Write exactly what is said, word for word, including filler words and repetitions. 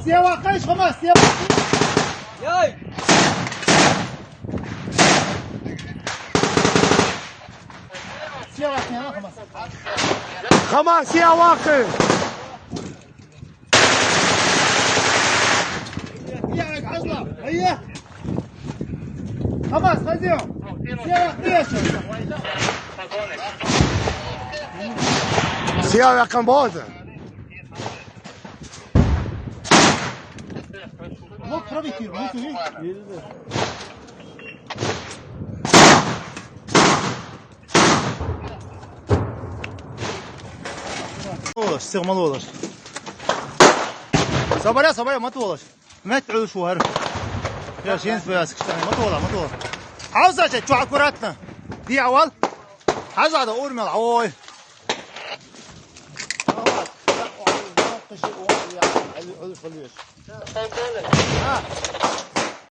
Сева, къайш, Хамас, Сева. Сева, Хамас. Хамас, Сева, къайш. هيا، هيا. خلاص، خليهم. سيارة، ليش؟ سيارة كمبوزة. Bak, tabii ki, bu ما تولش، سيغ ما تولش. صبر يا صبر يا، ما تولش. ما تعلش وهر. يا شين سويا سكشتاني، ما تولش، ما تولش. عاوز أشي، شو عكراتنا؟ دي أول. عايز هذا أورمل، عوي. ها.